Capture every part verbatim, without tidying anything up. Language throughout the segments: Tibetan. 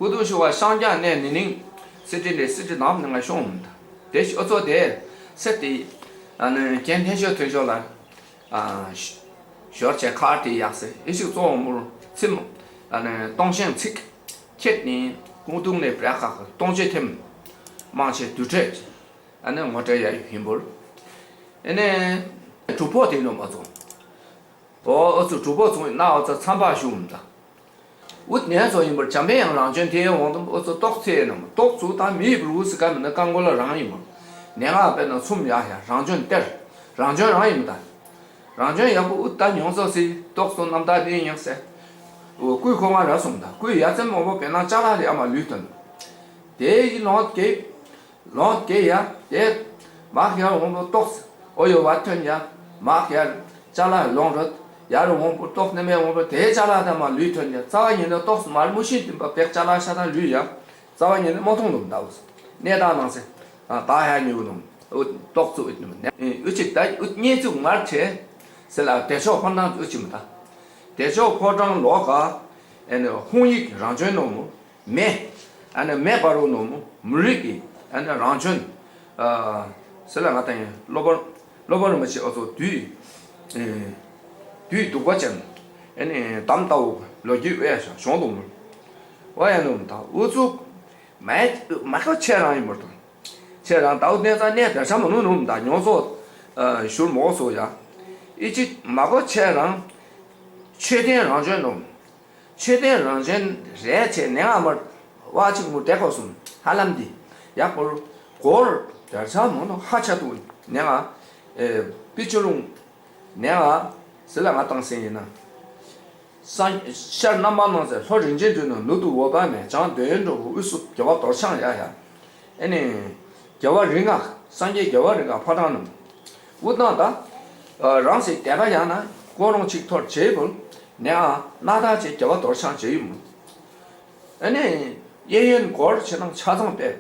ཨུ་ཐུ་ཤུ་བ་ཤང་ཀྱང་ནས་ནི་ནིང་སི་ཏི་ནས་སི་ཏི་ནང་ནས་ང་ཤོང་འོང་ད། དེ་ཨོ་ཚོ་དེ་སེ་དེ་ཨ་ནི་རྒན་ཐན་ཤོད་ཐོན་ཤོག་ལ། ཨ་ཞོར་བྱས་ཁར་དེ་ཡག་སེ་ཨི་ཤུག་གཙོ་བོ་མུར་ཚིམ། ཨ་ནི་སྟོང་ཞེན་ཚིག་ཁྱེད་ནི་ཀུང་ཏུང་ནས་བྲག་ཁག་སྟོང་ཆེ་ཐེམ། མང་ཆེ་དུས་ཁྲོད་ཨ་ནི་ངོ་སྤྲད་ཡ་ཡིན་པོར། ཨ་ནི་གྲུ་པོ་དེ་ནོ་མ་ཚོ། ཨོ་ཨོ་ཚོ་གྲུ་པོ་ཚོ་ན་ཨོ་ཚོ་ཚམ་པ་ཞུ་འོང་ད། ཨུད་ནས་ཚོ་ཡིན་པར་བྱམས་པའི་ཡང་རང་བྱོན་དེའི་འོང་དུ་ཨོ་ཚོ་ཏོག་ཚེ་ནམ་ཏོག་ཚུ་དང་མི་ཡིབ་རུ་སི་ཀ་མི་ན་ཀང་གོ་ལ་རང་ཡིན་པར། ནས་ང་དཔེར་ན་ཚུམ་ཡ་ཡ་རང་བྱོན་སྟེར། རང་བྱོན་རང་ཡིན་པ་དང་། རང་བྱོན་ཡག་པོ་ཨུད་ད་མྱོང་ཚོ་སི་ཏོག་ཚུ་རྣམ་ཐར་དེ་ཡིན་སེ། ཨོ་ཀུའི་ཁོ་ང་ར་སོང་ད་ཀུའི་ཡ་ཚན་མང་པོ་དཔེར་ན་ཅ་ལག་རེ་ཨ་མ་ལུས་དོན། དེའི་ལོང་གེ་ལོང་དེ་ཡ་དེ་མ་ཁྱེར་འོང་པོ་ཏོག་ཨོ་ཡོ་བ་ཐོན་ཡ་མ་ཁྱེར་ཅ་ལག་ལོང་རོད་ཡ་རུ་འོང་པོ་ཏོག་ནི་མེ་འོང་པོ་དེ་ཅ་ལག་དང་མ་ལུས་ཐོན་ཡ་རྩ་བ་ཉིད་ནས་ཏོག་མར་མུ་ཤིན་དུ་པ་བེག་ཅ་ལག་ཤ་དང་ལུས་ཡ་རྩ་བ་ཉིད་ནས་མ་མཐོང་ལུམ་ད་འུ་གནས་སྟངས་ནང་སེ་ད་ཧ་ཉུ་ནོ་ཏོག་ཚུ་ཨུ་ནི་མ་ནས་ཨུ་ཅིག་ད་ཨུ་གཉེན་ཚུ་མར་ཁྲེ་སེ་ལ་དེ་ཤོག་ཕར་ནང་ཨུ་ཅི་མི་ད་དེ་ཤོག་ཕོ་བྲང་ལོག་ག་ཨེ་ནི་ཧུང་ཡིག་རང་བྱོན་ནོ་མོ། མེ། ཨ་ནི་མེ་བར་རུ་ནོ་མོ་མུ་རིག་གི་ཨ་ནི་རང་བྱོན། ཨ་སེ་ལ་ང་ཏང་ཡིན་སློབ་དཔོན་སློབ་དཔོན་རིན་པོ་ཆེ་ཨོ་ཚོ་དུས་ཨེ་དུས་གདུག་པ་ཅན་ཨ་ནི་དམ་ལྟ་བུ་ལོ་རྒྱུས་དབེ་ཞང་གཞོང་དུ་མོ་བ་ཡ་ནོ་མོ་དང་ཨུ་ཚུགས་མེ་མ་ཁ་ཆེ་རང་ཡིན་མོ་དང་ཆེ་རང་ལྟ་བུ་གནས་ཚང་གནས་དེར་ཆ་མོ་ནུ་ནོ་མོ་དང་མྱོང་ཚོ་ཨ་ཞུར་མོ་ཚོ་ཡ་ཨི་ཅིག་མ་ཁ་ཆེ་རང་ཆོས་ལྡན་རང་བྱོན་ནོ། མཆོད་རྟེན་རང་བྱོན་རེད་ཅེས་ནས་ང་མར་བ་ཅིག་མུ་དེ་གོ་སོང་ཧ་ལམ་འདི་ཡག་པོར་གོར་དར་ཆ་མོ་ནོ་ཧ་ཆ་དུ་ནས་ང་ཨེ་པི་ཆུ་རུང་ནས་ང་ཟི་ལ་ང་བཏང་སེང་ཡིན་ན། སང་ཤར་རྣམ་པར་སྣང་མཛད་ལྷོ་རིན་ཆེན་འདུས་ནོ་ནུ་དུ་འོ་བ་མེ་བྱང་འདོད་ཡོན་འགྲོ་བུ་དབུས་སུ་རྒྱལ་བ་རྡོར་འཆང་ཡ་ཡ། ཨེ་ནི། རྒྱལ་བ་རིགས་ལྔ་སངས་རྒྱས་རྒྱལ་བ་རིགས་ལྔ་ཕོ་བྲང་རྣམས། དབུ་དང་ད། རང་སྲིད་དད་པ་ཡང་ན་ཀོ་རོང་ཆིག་ཐོར་བྱེད་བུལ། ནས་ཨ་སྣ་ཐག་ཆེ་རྒྱལ་བ་རྡོར་འཆང་བྱེད་ཡུམ། ཨེ་ནི། གཡས་གཡོན་སྒོར་ཆེ་ནང་ཆ་ཚང་པས།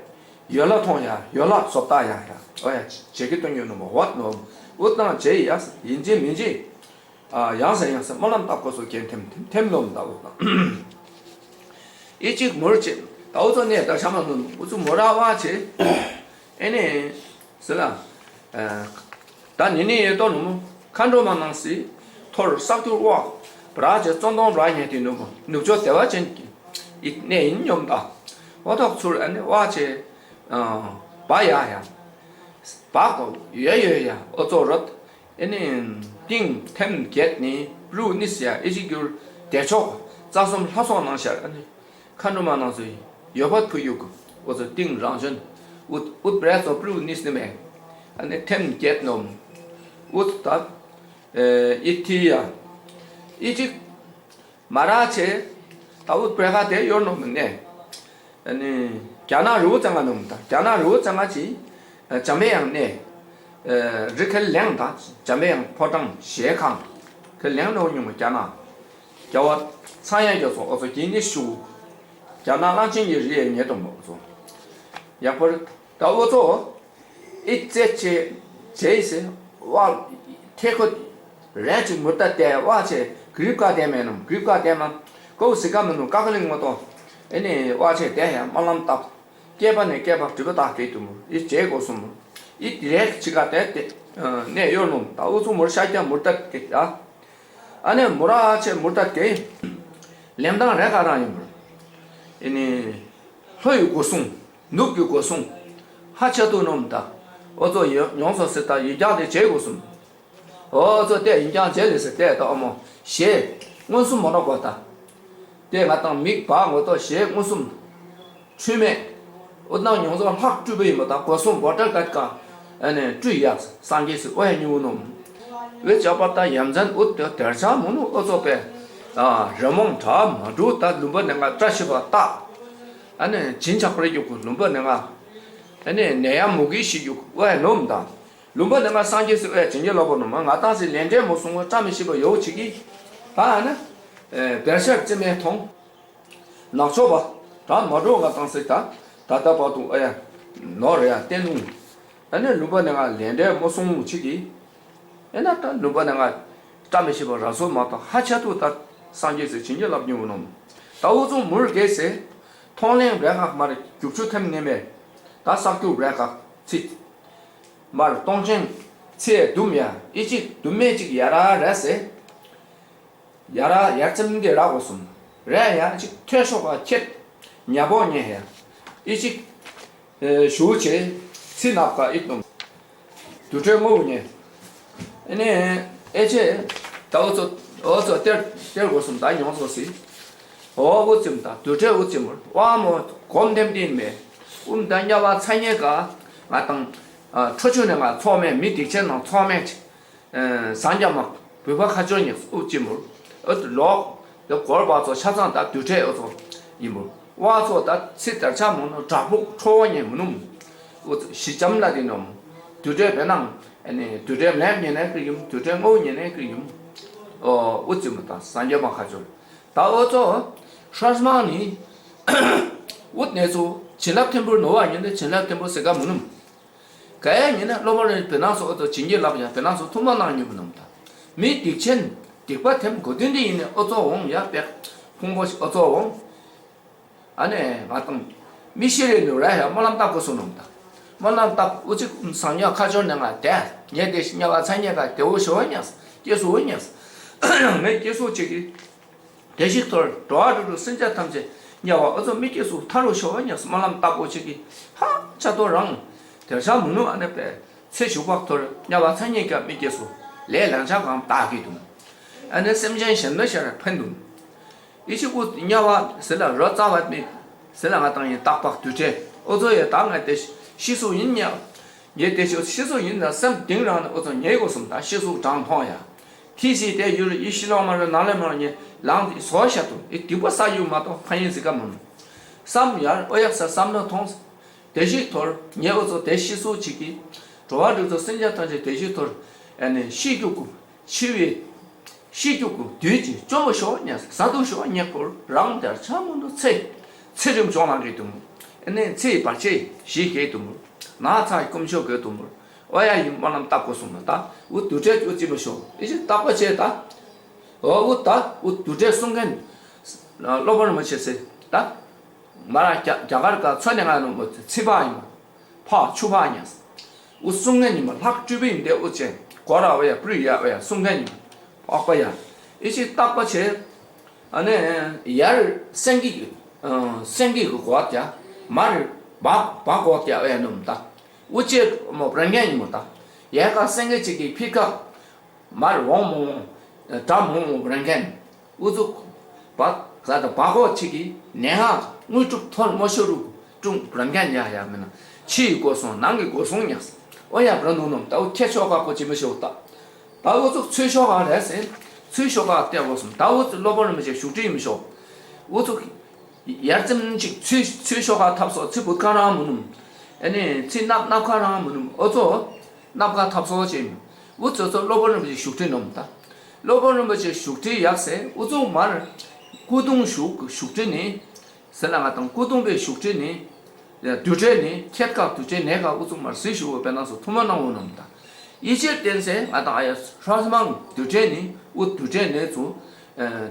ཡོ་ལ་མཐོང་ཡ་ཡོ་ལ་བཟོ་ལྟ་ཡ་ཡ། ཨོ་ཡ་བྱེད་ཀྱི་སྟོན་ཡོད་ནོ་མ་ཝ་ནོ། དབུ་དང་བྱེད་ཡ་ཡིན་གཅིག་མིན་གཅིག་ཨ་ཡང་སེ་ཡང་སེ་སྨོན་ལམ་བཏབ་དགོས་སོ་གན་ཐེམ་ཐེམ་ཐེམ་ལོམ་ལྟ་བུ་དང་། ཨི་གཅིག་མུར་ཅིག་ད་འུ་ཚོ་གནས་ད་ཤ་མ་ནུ་འུ་ཚོ་མོ་ར་བ་ཆེ། ཨེ་ནི་ཟེར་ལ། ད་ནི་ནི་ཡེ་ཏོ་ནུ་མོ་མཁའ་འགྲོ་མ་ནང་སི་ཐོར་བསགས་ཏུ་བ་བྲག་ཆེ་བཙོན་དོང་བྲག་ཉེ་དེ་ནུ་མོ་ནུབ་ཕྱོགས་བདེ་བ་ཅན་གྱི་ཨི་གནས་ཡིན་སྙོམས་ད། འོ་ཐོག་ཚུར་ཨ་ནི་བ་ཆེ། བ་ཡ་ཡ། བ་གོ་ཡོད་ཡོད་ཡ་འོ་ཚོ་རོད། ཨེ་ནི། ཏིང་ཐེམ་བརྒྱད་ནི་པྲུ་ནིས་ཡ་ཨེ་ཅི་གྱུར་བདེ་མཆོག་རྩ་གསུམ་ལྷ་ཚོགས་ནང་ཤར་ཨ་ནི། མཁའ་འགྲོ་མ་ནང་ཚུ་ཡོད་པ་ཕུ་ཡུག་འོ་ཚོ་ཏིང་རང་བྱོན། ཨུད་ཨུད་བྲེ་ཚོ་པྲུ་ནིས་ནི་མེ། ཨ་ནི་ཐེམ་བརྒྱད་ནོམ། ཨུད་ད། ཨེ་ཨི་ཐི་ཡ། ཨི་ཅིག་མ་ར་ཆེ། ད་འུ་པེ་ཁ་དེ་ཡོར་ནོ་མི་ནས། ཨ་ནི། རྒྱ་ནག་རི་བོ་རྩེ་ལྔ་ནོ་མི་ད་རྒྱ་ནག་རི་བོ་རྩེ་ལྔ་ཅི། འཇམ་པའི་དབྱངས་གནས། རི་ཁ་ལེང་ད་འཇམ་པའི་དབྱངས་ཕོ་བྲང་ཞལ་ཁང་། ཁ་ལེང་ནོ་ཉུང་རྒྱ་ནག་རྒྱལ་བ་ཚངས་དབྱངས་རྒྱ་མཚོ་ཨོ་ཚོ་གིན་ནི་ཤུ། རྒྱ་ནག་གླང་ཆེན་གྱི་རི་ཡའི་ཉེ་དུ་མོ་ཨོ་ཚོ། ཡག་པར་ད་ཨོ་ཚོ། ཨི་ཙེ་ཅེ་ཅེ་ཨི་སེ་ཝ་ཐེ་ཁོ་རན་ཅིག་མུར་ཏ་ཏེ་ཝ་ཆེ་གྲིབ་ཀ་ཏེ་མེ་ནམ་གྲིབ་ཀ་ཏེ་མ་ཀོ་སི་ཀ་མི་ནུ་ཀ་ཀ་ལིང་མ་ཏོ། ཨེ་ནི་ཝ་ཆེ་ཏེ་ཡ་སྨོན་ལམ་བཏབ། སྐྱེས་པ་ནས་སྐྱེས་པ་གྲིབ་པ་དག་གེ་དུ་མུ་ཨི་ཅེ་གོ་སུ་མུ་ཨི་ཏི་རེག་ཅི་ཀ་ཏེ་ཏེ་ནས་ཡོར་ནུ་ད་ཨུ་ཚུ་མུར་ཤ་ཀྱ་མུར་ཏ་ཏེ་ཡ། ཨ་ནི་མུ་ར་ཆེ་མུར་ཏ་ཏེ་ལེམ་དང་རེ་ཀ་རང་ཡིན་མུ་ཨེ་ནི་ལྷོ་ཡི་གོ་སུང་། ནུབ་ཀྱི་སྒོ་སྲུང་། ཧ་ཆ་ཏུ་ནོམ་ད། ཨོ་ཚོ་ཡོ་མྱོང་ཚོ་སི་ད་ཡིན་ཀྱང་དེ་བྱེད་དགོས་སུམ། ཨོ་ཚོ་དེ་ཡིན་ཀྱང་བྱེད་ལེ་སི་དེ་ད་ཨོ་མོ་ཞེས་མངོན་སུམ་མོ་ན་གོ་ད། དེ་ང་དང་མིག་བག་ངོ་ཏོ་ཞེས་མངོན་སུམ། འཁྲུལ་མེད། ཨོ་ནང་མྱོང་ཚོ་ལྷག་སྤྲུལ་པ་ཡིན་པ་ད་སྒོ་སྲུང་བོ་ཏྲ་ཀད་ཀ། ཨ་ནི་སྤྲུལ་ཡ་སངས་རྒྱས་སི་ཨོ་ཡ་ཉུ་ནོམ། ཝེ་ཅག་པ་ད་ཡ་མཚན་ཨུ་དེ་དེར་ཆ་མོ་ནུ་ཨོ་ཚོ་པས། རི་མོང་གྲ་མ་འགྲོ་ད་ལུམ་པ་ནི་ང་བཀྲ་ཤིས་པ་ད། ཨ་ནི་བྱིན་ཆགས་པར་གྱུར་གུ་ལུམ་པ་ནི་ང་། ཨ་ནི་ནད་ཡམས་མུ་གེ་ཞི་གྱུར་ཨོ་ཡ་ནོམ་དང་། ལུམ་པ་ནི་ང་སངས་རྒྱས་སུ་ཨོ་ཡ་བྱིན་གྱིས་རློབ་པ་ནོམ་ང་ཏང་སི་ལན་འབྲས་མོ་གསུང་བ་བཀྲ་མི་ཤིས་པ་ཡོ་ཆི་གི། ད་ཨ་ནི། བེར་ཤར་རྩི་མེད་མཐོང་། ནག་ཕྱོགས་པ། ད་མ་འགྲོ་ང་ཏང་སི་ད། ད་ལྟ་བར་དུ་ཨོ་ཡ། ནོར་ཡ་བསྟན་ནུ། ཨ་ནི་ལུམ་པ་ནི་ང་ལན་འབྲས་མོ་གསུང་ཆི་གི། ཨེ་ན་ད་ལུམ་པ་ནི་ང་བཀྲ་མི་ཤིས་པ་ར་སོ་མ་ཏོ་ཧ་ཆ་ཏུ་ད་སངས་རྒྱས་སུ་བྱིན་གྱིས་བརླབས་མྱོང་ནོམ། ད་འུ་ཚོ་མུར་གེ་སེ། མཐོང་ལེན་རེ་ཁག་མར་རྒྱུག་ཆུ་ཐེམ་ནེ་མེར། ད་སག་རྒྱུག་རེ་ཁག་ཚིག་མར་གཏོང་ཆེན་ཚེ་དུམ་ཡ་ཨི་ཅིག་དུམ་མེ་ཅིག་ཡ་ར་རེ་སེ། ཡ་ར་ཡར་ཙམ་འདི་ར་གོ་སུམ་རེ་ཡ་ཅིག་ཐོས་ཤོག་ག་ཁྱེད་ཉ་པོ་ཉེ་ཧེ་ཨི་ཅིག་ཞུ་ཆེ་ཚི་ནག་ག་ཨི་ཏུམ། དུ་ཁྲོད་ངོ་བོ་ཉེ། ཨེ་ནེ་ཨེ་ཆེ་ད་འོ་ཚོ་འོ་ཚོ་སྟེར་སྟེར་གོ་སུམ་ད་ཉོང་ཚོ་སི། འོ་འུ་ཙིམ་ད་དུ་ཁྲོད་འུ་ཙིམ་མོ་དབང་མོ་གོམ་ལྡེམ་ལྡིན་མེ། ཨུམ་ད་ཉ་བ་ཚ་ཉེ་ག་ང་དང་ཁྲོ་ཆུ་ནས་ང་ཚོགས་མེད་མི་སྡིག་ཆེན་ནང་ཚོགས་མེད་ཅིག་སངས་རྒྱས་མ་བོད་པ་ཁ་སྦྱོར་ཉེ་ཨུ་ཅི་མུར་ཨུ་ལོག་དེ་སྐོར་བ་ཚོ་ཆ་ཚང་ད་དུ་ཁྲོད་ཨུ་ཚོ་ཡིན་མུར་བ་ཚོ་ད་ཚི་དར་ཆ་མུ་ནུ་དྲག་པོ་ཁྲོ་བོ་ཉེ་མུ་ནུ་ཨུ་ཚོ་ཞི་ལྕམ་ལ་དེ་ནོམ་དུ་ཁྲོད་བེ་ནང་ཨ་ནི་དུ་ཁྲོད་ལེམ་ཉེ་ནས་ཀི་ཡིན་དུ་ཁྲོད་ངོ་ཉེ་ནས་ཀི་ཡིན་ཨོ་ཨུ་ཅི་མུ་ད་སངས་རྒྱས་མ་ཁ་སྦྱོར་ད་ཨུ་ཚོ་ཧྲ་མ་ནི་ཨུ་ནེ་ཚོ་བྱིན་རླབས་ཐེམ་པུར་ནོ་བ་ཉེ་ནས་བྱིན་རླབས་ཐེམ་པུར་ཟེ་ག་མུ་ནུམ། ག་ཡ་ཉིན་ན་སློབ་དཔོན་རིན་པོ་ཆེ་སོགས་ཨོ་ཚོ་བྱིན་གྱིས་བརླབས་ཡང་བེ་ནང་སོ་ཐུགས་མ་གནང་མྱོང་གི་ནོམ་ད། མི་སྡིག་ཆེན་སྡིག་པ་ཐེམ་གོ་དོན་འདི་ཡིན་ནས་ཨོ་ཚོ་འོང་ཡ་པེག་ཕུང་པོ་ཨོ་ཚོ་འོང་། ཨ་ནེ་ང་དང་མི་ཤི་རེ་ནུ་ར་ཡ་སྨོན་ལམ་བཏབ་དགོས་སོ་ནོམ་ད། སྨོན་ལམ་བཏབ་ཨོ་ཅིག་སངས་རྒྱས་ཁ་སྦྱོར་ནས་ང་དེ་ཉེ་དེ་ཉ་བ་ཚ་ཉེ་ག་དེ་འོ་ཞོ་ཉ་སྐྱེ་སོ་འོ་ཉ་ངས་སྐྱེ་སོ་ཅིག་གི་དེ་ཞིག་ཐོར་འགྲོ་བ་དྲུག་དྲུག་སེམས་ཅན་ཐམས་ཅད་དམྱལ་བ་ཨོ་ཚོ་མི་སྐྱེ་སུ་ཐར་རུ་ཤོག་ཉ་སྨོན་ལམ་བཏབ་པོ་ཆེ་གི་ཧ་ཆ་ཏོ་རང་དེར་ཆ་མུ་ནུ་ཨ་ནེ་པེ་ཚེ་ཞུགས་པ་ཐོར་དམྱལ་བ་ཚ་ཉེ་ཀ་མི་སྐྱེ་སུ་ལས་ལན་ཆགས་གང་བཏགས་ཀྱི་འདུག་ཨ་ནེ་སེམས་ཅན་གཞན་མི་ཤར་ཕན་འདུག་ཨི་ཆི་ཀུ་དམྱལ་བ་ཟེར་ལ་རོ་ཙ་བ་མི་ཟེར་ལ་ང་དང་ཡིན་རྟག་པ་དུས་བྲལ་ཨོ་ཚོ་ཡི་དག་ང་དེ་ཤི་སུ་ཡིན་ཉ། ངས་དེ་ཤོད་ཤི་སོ་ཡིན་ན་སེམས་གཏིང་རང་ནས་ཨོ་ཚོ་ཉེ་གོ་སོང་ད་ཤི་སོ་གྲང་མཐོང་ཡ། ཐི་སི་དེ་ཡུལ་ཡི་ཤི་ལོང་མ་རུ་ནང་ལས་མ་རུ་ཉེ་ལང་དེ་སོ་ཤ་དུ་ཨི་སྡིག་པ་ས་ཡུལ་མ་གཏོགས་ཕ་ཡིན་ཟི་ཀ་མ་ནུ། བསམ་ཡར་ཨོ་ཡག་ས་བསམ་ན་མཐོང་། དེ་ཤི་ཐོར་ཉེ་ཨོ་ཚོ་དེ་ཤི་སོ་ཅིག་གི་འགྲོ་བ་རིགས་ཚོ་སེམས་ཅན་ཐམས་ཅད་དེ་ཤི་ཐོར་ཨ་ནི་ཤི་རྒྱུ་ཀུ། འཆི་བའི་ཤི་རྒྱུ་ཀུ་དུས་ཀྱི་བཅོམ་པོ་ཤོག་ཉ་ས་དུ་ཤོག་ཉེ་ཁོར་རང་དར་ཆ་མུ་ནུ་ཚེ་ཚེ་རིམ་བྱུང་ལང་གི་དུ་མུ། ཨ་ནི་ཚེ་ཡི་བར་ཆད་ཞི་གེ་དུ་མུ། ན་ཚ་ཡི་སྐུམ་ཤོག་གེ་དུ་མུ། ཨོ་ཡ་ཡིན་སྨོན་ལམ་བཏབ་དགོས་གསུངས་ན་ད་འུ་དུ་བྲལ་འུ་ཅི་མི་ཤོག་ཨི་ཅི་བཏགས་པ་བྱས་ད། ཨོ་འུ་ད་འུ་དུ་བྲལ་གསུང་མཁན་སློབ་དཔོན་རིན་པོ་ཆེ་ཟེར་ད། མ་ར་རྒྱ་རྒྱ་གར་ག་མཚོ་ནས་ང་ནུ་མོ་ཚི་ཕ་ཡིན་མོ། ཕ་ཆུ་ཕ་ཉ། འུ་གསུང་མཁན་ཡིན་མོ་ལྷག་སྤྲུལ་པ་ཡིན་ཏེ་འུ་ཅན་གོ་ར་བ་ཡ་པྲུ་ཡ་བ་ཡ་གསུང་མཁན་ཡིན་མོ་ཨོག་པ་ཡ། ཨི་ཅི་བཏགས་པ་བྱས། ཨ་ནི་ཡར་སེང་གེ་སེང་གེ་གི་གོ་བ་རྒྱ་མར་བ་བ་གོ་བ་རྒྱ་བ་ཡ་ནུ་མོ་ད། འུ་ཅེ་མོ་བྲན་མཁན་ཡིན་མོ་ད། ཡ་ག་སེང་གེ་གཅིག་གི་ཕི་ཀ་མར་འོང་མོ་འོང་། དགྲ་མོ་འོང་བྲན་མཁན། ཨུ་ཚུགས། བ་ག་ད་བ་གོ་ཆི་གི་ནེ་ཧ་དངོས་གྲུབ་ཐོར་མོ་ཤོ་རུ་ཀྲུང་བྲན་མཁན་ཡ་ཡ་མེ་ན་ཕྱི་ཡི་སྒོ་སོང་ནང་གི་སྒོ་སོང་ཉག་ཨོ་ཡ་བྲན་ནོ་ནོམ་ད་ཨུ་ཁྱེད་ཤོག་ག་གོ་ཅི་མི་ཤོག་ད། ད་ཨུ་ཚུགས་ཚུལ་ཤོག་ག་རེད་ཟེར། ཚུལ་ཤོག་ག་བལྟས་སྒོ་སོང་ད་ཨུ་ཚུགས་སློབ་དཔོན་རིན་པོ་ཆེ་བཞུགས་ཁྲི་ཡིན་མི་ཤོག་ཨུ་ཚུགས། ཡར་ཙམ་ཅིག་ཚུལ་ཚུལ་ཤོག་ཁ་ཐབས་སོགས་ཚི་བུད་ཁ་རང་མུ་ནུམ། ཨ་ནི་ཚི་ནབ་ནབ་ཁ་རང་མུ་ནུམ་ཨོ་ཚོ། ནབ་ཁ་ཐབས་སོགས་བྱེད་མི། ཨུ་ཚོ་ཚོ་སློབ་དཔོན་རིན་པོ་ཆེ་བཞུགས་ཁྲི་ནོམ་ད། སློབ་དཔོན་རིན་པོ་ཆེ་བཞུགས་ཁྲི་ཡག་སེ་ཨུ་ཚོ་མར། སྐུ་གདུང་བཞུགས་བཞུགས་ཁྲི་ནི། ཟེར་ན་ང་དང་སྐུ་གདུང་པའི་བཞུགས་ཁྲི་ནི། དུར་ཁྲོད་ནི་ཁྱེད་ཀ་དུར་ཁྲོད་ནས་ཀ་ཨུ་ཚུགས་མར་གཟིགས་ཞུ་བོ་དཔེར་ན་སོ་ཐུགས་མ་གནང་བོ་ནོམ་ད། ཡིད་ཆེས་བརྟེན་སེ་ང་དང་ཨ་ཡ་ཧྲ་མང་དུར་ཁྲོད་ནི་ཨུ་དུར་ཁྲོད་ནས་ཚུ།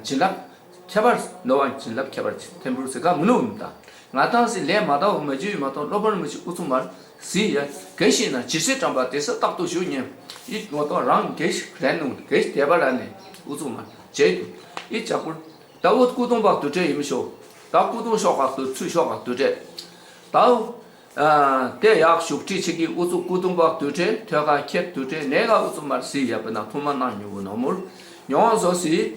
བྱིན་རླབས་ཁྱད་པར་ནོ་བ་བྱིན་རླབས་ཁྱད་པར་ཐེམ་ཕུར་ཟེར་ཀ་མི་ནུ་ནོམ་ད། ང་དང་སི་ལས་མ་དག་བོ་མ་བརྗོད་ཡོད་མ་གཏོགས་སློབ་དཔོན་རིན་པོ་ཆེ་ཨུ་ཚུགས་མར་གཟིགས་ཡ་གེ་ཤི་ན་ཇི་སྲིད་དྲན་པ་དེ་སྲིད་རྟག་ཏུ་བཞུགས་ཉན། ཡིད་ངོ་ཐོག་རང་གེ་ཤི་རན་ནུ་གེ་ཤི་དད་པ་ར་ནས་ཨུ་ཚུགས་མར་བྱེད་དུ། ཡིད་ཆགས་པོར། ད་འུ་སྐུ་གདུང་པ་དུར་ཁྲོད་ཡིན་མི་ཤོག་ད་སྐུ་གདུང་ཤོག་ཁ་དུར་ཚུལ་ཤོག་ཁ་དུར་ཁྲོད། ད་འུ། དེ་ཡག་བཞུགས་ཁྲི་ཆེ་གི་ཨུ་ཚུགས་སྐུ་གདུང་པ་དུར་ཁྲོད་ཐོད་ཁ་ཁྱེད་དུར་ཁྲོད་ནས་ཀ་ཨུ་ཚུགས་མར་སི་ཡ་པི་ན་ཐུགས་མ་གནང་མྱོང་བོ་ནོ་མུར་མྱོང་བོ་སོ་སི།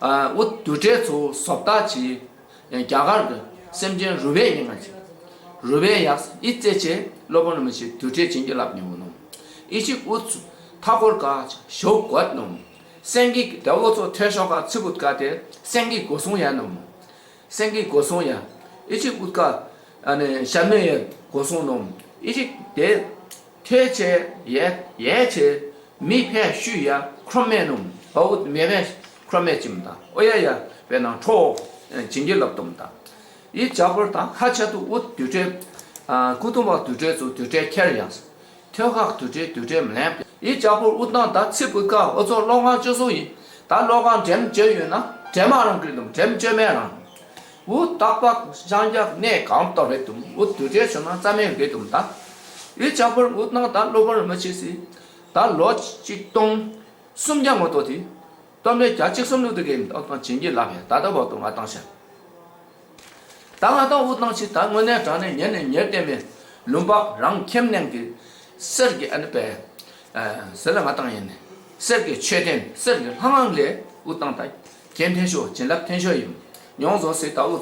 འུ་དུར་ཁྲོད་ཚུ་བཟོ་ལྟ་ཆེ། རྒྱ་གར་གི་སེམས་ཅན་རུ་བའི་ཡིན་ང་ཆེ། རུ་བའི་ཡག་ཨི་ཙེ་ཆེ་སློབ་དཔོན་རིན་པོ་ཆེ་དུར་ཁྲོད་བྱིན་གྱིས་བརླབས་མྱོང་བོ་ནོ། ཨི་ཅིག་ཨུ་ཚུགས་མཐའ་འཁོར་ཀ་ཞོག་གོད་ནོ། སེང་གེ་ཟླ་བོ་ཚོ་ཐོས་ཤོག་ཁ་ཚི་བུད་ཀ་དེ་སེང་གེ་སྒོ་སྲུང་ཡ་ནོ། སེང་གེ་སྒོ་སྲུང་ཡ། ཨི་ཅིག་ཨུ་ཀ་ཨ་ནི་ཤ་མེ་ཡ་སྒོ་སྲུང་ནོ། ཨི་ཅིག་དེ་ཐོས་ཆེ་ཡེ་ཡེ་ཆེ་མི་ཕལ་ཤུ་ཡ་ཁྲོམ་མེ་ནོ། བ་འུ་མེ་ཕལ་ཁྲོམ་མེ་ཅིམ་ད་ཨོ་ཡ་ཡ་པེ་ན་ཁྲོ་བྱིན་གྱིས་བརླབས་དོམ་ད། ཨི་ཇ་པུར་ད་ཁ་ཆ་དུ་འུ་དུར་ཁྲོད། སྐུ་གདུང་པ་དུར་ཁྲོད་ཚུ་དུར་ཁྲོད་ཁྱེར་ཡ། ཐོད་ཁག་དུར་ཁྲོད་དུར་ཁྲོད་མ་ལེན། ཡི་ཇ་པོ་ཨུ་ཏང་ད་ཚི་བུ་ཀ་ཨོ་ཚོ་ཀློག་ཁང་བཅུ་གསུམ་ཡིན། ད་ཀློག་ཁང་འགྲེམས་བཅོས་ཡོད་ན་འགྲེམས་མ་རང་གི་འདུག་འགྲེམས་བཅོས་མེད་རང་། འུ་སྟག་ལྤགས་ཤང་རྒྱགས་གནས་གང་ལྟར་རེད་དུམ། འུ་དུར་ཁྲོད་བྱུང་ན་རྩ་མེད་རེད་དུམ་ད། འུ་ལྕགས་ཕོར་འུ་གནང་ད་སློབ་དཔོན་རིན་པོ་ཆེ་སི་ད་ལོ་གཅིག་སྟོང་སུམ་བརྒྱ་ངོ་ཏོ་དེ་སྟོན་པའི་བརྒྱ་གཅིག་གསུམ་ལུགས་དུ་གེ་ཨོ་དང་བྱིན་གྱིས་བརླབས་ཡ་ད་ལྟ་བར་དུ་ང་བཏང་ཤག་ད་ང་དང་འུ་གནང་ཆེ་ད་དངོས་གནས་དྲང་གནས་ཉེར་ནས་ཉེར་བསྟན་པའི་ལུང་པ་རང་ཁྱིམ་ནང་གི་གསེར་གྱི་ཨ་ནི་པའི་ཟེར་ལ་ང་དང་ཡིན་ནས་གསེར་གྱི་མཆོད་རྟེན་གསེར་གྱི་ལྷ་ཁང་ལས་འུ་གཏང་ད་རྒྱན་འཕེན་ཤོག་བྱིན་རླབས་འཕེན་ཤོག་ཡིན། མྱོང་བཟོ་སྲིད་ད་འུ་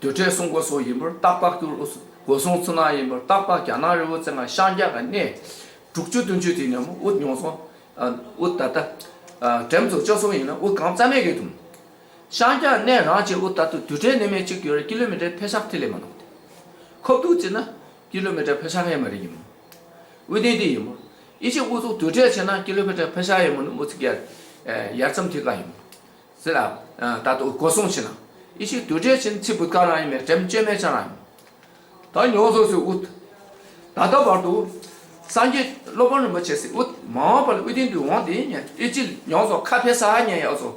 དུར་ཁྲོད་སྲུང་སྐོར་སོགས་ཡིན་པར་སྟག་ལྤགས་སྐྱུར་འུ་སྒོ་སྲུང་ཚུ་ན་ཡིན་པར་སྟག་ལྤགས་རྒྱ་ནག་རི་བོ་རྩེ་ལྔ་ཤང་རྒྱགས་ཀྱི་གནས་དྲུག་ཅུ་བདུན་ཅུ་དེ་ནས་མོ་འུ་མྱོང་བཟོ་འུ་ད་ལྟ་འགྲེམས་ཚུགས་ཅོ་སོང་ཡིན་ན་འུ་གང་རྩ་མེད་གི་དུམ། ཤང་རྒྱགས་གནས་རང་བྱས་འུ་ད་དུ་དུར་ཁྲོད་ནས་མེད་གཅིག་ཡོད་རེད། ཀི་ལོ་མི་ཊར་ཕེ་ཤག་ཐི་ལེ་མ་ནོག་དེ། ཁོབ་ཏུ་བྱས་ན་ཀི་ལོ་མི་ཊར་ཕེ་ཤག་ཡང་མ་རེད་ཡིན་མོ། འུ་དེ་དེ་ཡིན་མོ། ཨི་ཆེ་འུ་ཚོ་དུར་ཁྲོད་བྱས་ན་ཀི་ལོ་མི་ཊར་ཕེ་ཤག་ཡིན་མོ་ནི་འུ་ཚོ་ག་ཡར་མཚམས་ཐི་ག་ཡིན་མོ། ཟེར་ལ་ད་དུ་སྒོ་སྲུང་བྱས་ན་ཨི་ཆེ་དུར་ཁྲོད་བྱས་ན་ཚི་བུད་ག་རང་ཡིན་མེད་འགྲེམས་བཅོས་མེད་ཆ་རང་ཡིན་མོ། ད་མྱོང་ཚོ་སུ་འུ། ད་ལྟ་བར་དུ། སངས་རྒྱས་སློབ་དཔོན་རིན་པོ་ཆེ་སི་འུ་མ་འོངས་པ་ལ་ཨུ་ཏིན་དུ་འོང་དེ་ཉན་ཨི་ཅི་མྱོང་ཚོ་ཁ་ཕེ་ས་ཉན་ཡོད་ཚོ།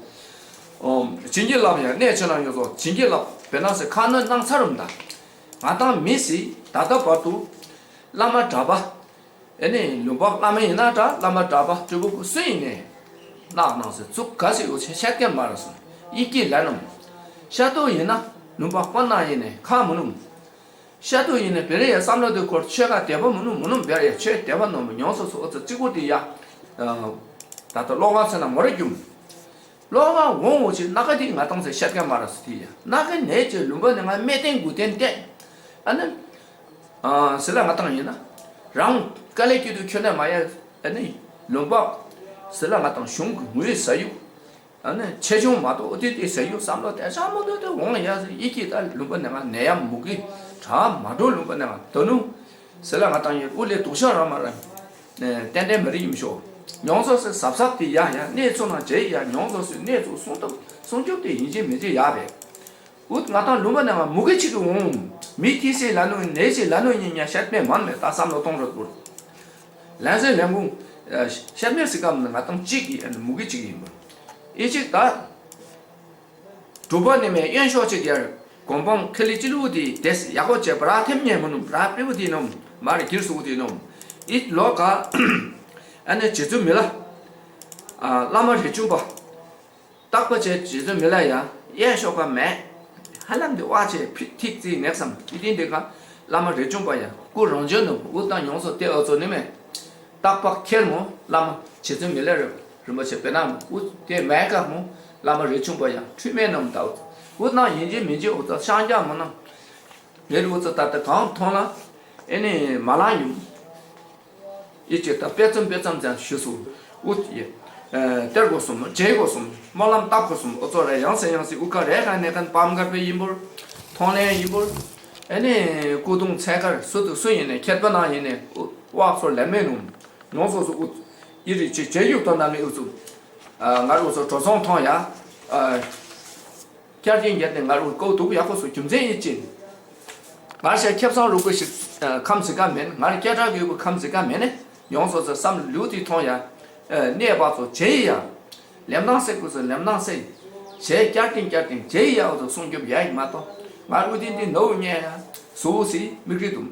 ཨོ། བྱིན་གྱིས་བརླབས་ཡང་གནས་ཆེ་ན་ཡོད་ཚོ་བྱིན་གྱིས་བརླབས་བེ་ན་སི་ཁ་ནོན་གནང་ཚར་རུམ་ད། ང་དང་མི་སི་ད་ལྟ་བར་དུ། བླ་མ་གྲྭ་པ། ཨེ་ནི་ལུང་པ་བླ་མ་ཡིན་ན་འདྲ་བླ་མ་གྲྭ་པ་སྤྲུལ་སྐུ་སུ་ཡིན་ནས། གནང་གནང་སི་ཚུགས་ག་སི་འུ་ཆེ་ཤད་ཀན་མ་ར་སོང་ཡིད་ཀྱི་ལ་ནམ། ཤ་ཏོ་ཡིན་ན་ལུང་པ་དཀོན་ན་ཡིན་ནས་ཁ་མི་ནུམ། ཤ་དུ་ཡིན་ནས་བེ་རེ་ཡ་བསམ་བློ་དུ་འཁོར་ཆོས་ཁ་དད་པ་མི་ནུ་མི་ནུ་བེ་རེ་ཡ་ཆོས་དད་པ་ནོ་མི་མྱོང་སོ་སོ་ཨོ་ཙི་གཅིག་པུ་དེ་ཡ། ད་ལྟ་ལོག་ག་ཚེ་ན་མོ་རེ་རྒྱུམ། ལོག་ག་འོང་འོ་ཆེ་སྣ་ཁ་དེ་ང་ཏང་ཚེ་ཤ་ཀན་མ་ར་སི་དེ་ཡ་སྣ་ཁ་ནས་ཆེ་ལུམ་པ་ནས་ང་སྨེ་ཏན་དགུ་ཏན་ཏན། ཨ་ནི། ཟི་ལ་ང་ཏང་ཡིན་ན། རང་དཀའ་ལས་སྐྱིད་སྡུག་ཁྱོད་ནས་མ་ཡ། ཨ་ནི། ལུམ་པ། ཟི་ལ་ང་ཏང་གཞུང་གི་ངོས་ཟ་ཡུག་ཨ་ནི་ཆེ་ཆུང་མ་གཏོགས་དེ་དེ་ཟེར་ཡོད་བསམ་བློ་དེ་ཆ་མ་གཏོགས་དེ་འོང་ཡ་ཟེར་ཡི་གེ་ད་ལུང་པ་ནས་ང་ནད་ཡམས་མུ་གེ་དྲག་མ་འགྲོ་ལུང་པ་ནས་ང་དོ་ནུ་ཟེར་ལ་ང་ཏང་ཡོད་དབུ་ལས་སྡུག་ཤོས་རང་མ་ར་ཏན་ཏན་མ་རིག་ཡིན་ཤོག་མྱོང་ཚོ་ཟེར་གཟབ་གཟབ་དེ་ཡ་ཡ་གནས་ཚུགས་ན་བྱེད་ཡ་མྱོང་ཚོ་ཟེར་གནས་ཚུགས་སྲུང་ཐབས་སྲུང་སྐྱོབ་དེ་ཡིན་གཅིག་མིན་གཅིག་ཡ་བས། འུ་ང་ཏང་ལུང་པ་ནས་ང་མུ་གེ་ཆིག་གི་འོང་མི་ཐི་སེ་ལ་ནུ་ནད་སེ་ལ་ནུ་ཡིན་ཉ་ཤད་མེད་མ་མེད་ད་བསམ་བློ་གཏོང་རོགས་དགོས། ལན་སེ་ལན་གུང་ཤད་མེད་སི་ཀམ་ང་ཏང་གཅིག་གི་མུ་གེ་གཅིག་ཡིན་པ་ཨི་གཅིག་ད། གྲུབ་པ་ནི་མའི་གཡོན་ཕྱོགས་གཅིག་ཡར་གོམ་པང་ཁེ་ལི་ཅི་ལུ་དེ་དེས་ཡག་པོ་བྱས་པ་ར་ཐེམ་ཉེ་མོ་ནུམ་ར་པི་བུ་དེ་ནུམ་མ་རེ་གིར་སུ་དེ་ནུམ་ཨི་ལོ་ག་ཨ་ནེ་རྗེ་བཙུན་མི་ལ་བླ་མ་རས་ཆུང་པ་རྟག་པ་བྱས་རྗེ་བཙུན་མི་ལ་ཡ་གཡས་ཕྱོགས་ཀ་མེད་ཧ་ལམ་དེ་བ་བྱས་ཐིག་རྩིས་ནེག་སམ་ཨི་དེ་འདི་ག་བླ་མ་རས་ཆུང་པ་ཡ་སྐུ་རང་བྱོན་ནུམ་འུ་དང་ཡོངས་སུ་དེ་ཨ་ཚོ་ནི་མེད། རྟག་པ་ཁྱེར་མོ་བླ་མ་རྗེ་བཙུན་མི་ལ་རེ་རིན་པོ་ཆེ་བེ་ན་མོ་དེ་མེད་ཀ་མོ་བླ་མ་རས་ཆུང་པ་ཡང་འཁྲུལ་མེད་རྣམས་དག་འུ་ན་ཡིན་གཅིག་མིན་གཅིག་འུ་ཚོ་ཤང་རྒྱགས་མོ་ན་མེ་རུ་འུ་ཚོ་ད་ལྟ་གང་མཐོང་ལ་ཨེ་ནི་མ་ལང་ཡུམ་ཨི་ཅེ་ད་དཔེ་ཙམ་དཔེ་ཙམ་ཙམ་ཞུ་སུ་འུ་ཡེ་གཏེར་སྒོ་གསུམ་རྗེ་སྒོ་གསུམ་སྨོན་ལམ་བཏབ་སྒོ་གསུམ་འུ་ཚོ་རེ་ཡང་སེ་ཡང་སེ་འུ་ཀ་རེ་ག་ནས་གན་པམ་གར་པེ་ཡིན་པོར་མཐོང་ལེན་ཡིན་པོར་ཨེ་ནི་སྐུ་གདུང་ཚལ་ཁར་སུ་དུ་སུ་ཡིན་ནས་ཁྱད་པ་ན་ཡིན་ནས་འུ་བག་སོར་ལེན་མེད་ནུམ། ཡོངས་སོ་སོ་ཨུ་ཡི་རི་ཅི་ཇེ་ཡུག་ཏོ་ན་མི་ཨུ་ཚུ། ང་རུ་སོ་གྲོ་ཚོང་ཐོང་ཡ། བསྐྱར་གྱིན་བརྒྱབ་ནས་ང་རུ་ཀོ་དུག་ཡག་པོ་སོ་རྒྱུ་མཚན་ཡིན་ཅིན། ང་ཞེ་ཁེབས་སང་རུ་ཀུ་ཞིག་ཁམས་ཟི་ཀ་མེན་ང་རུ་སྐད་གྲགས་ཡོད་པའི་ཁམས་ཟི་ཀ་མེན་ནས་ཡོངས་སོ་སོ་བསམ་ལུགས་དེ་ཐོང་ཡ། གནས་པ་ཚོ་ཇེ་ཡ། ལེམ་ནང་སེ་ཀུ་སོ་ལེམ་ནང་སེ། ཇེ་བསྐྱར་གྱིན་བསྐྱར་གྱིན་ཇེ་ཡ་བ་ཚོ་སྲུང་སྐྱོབ་ཡ་ཡིན་མ་གཏོགས་ང་རུ་དེ་འདི་ནོ་ཉེ་ཡ། སོ་སི་མིག་རི་དུམ།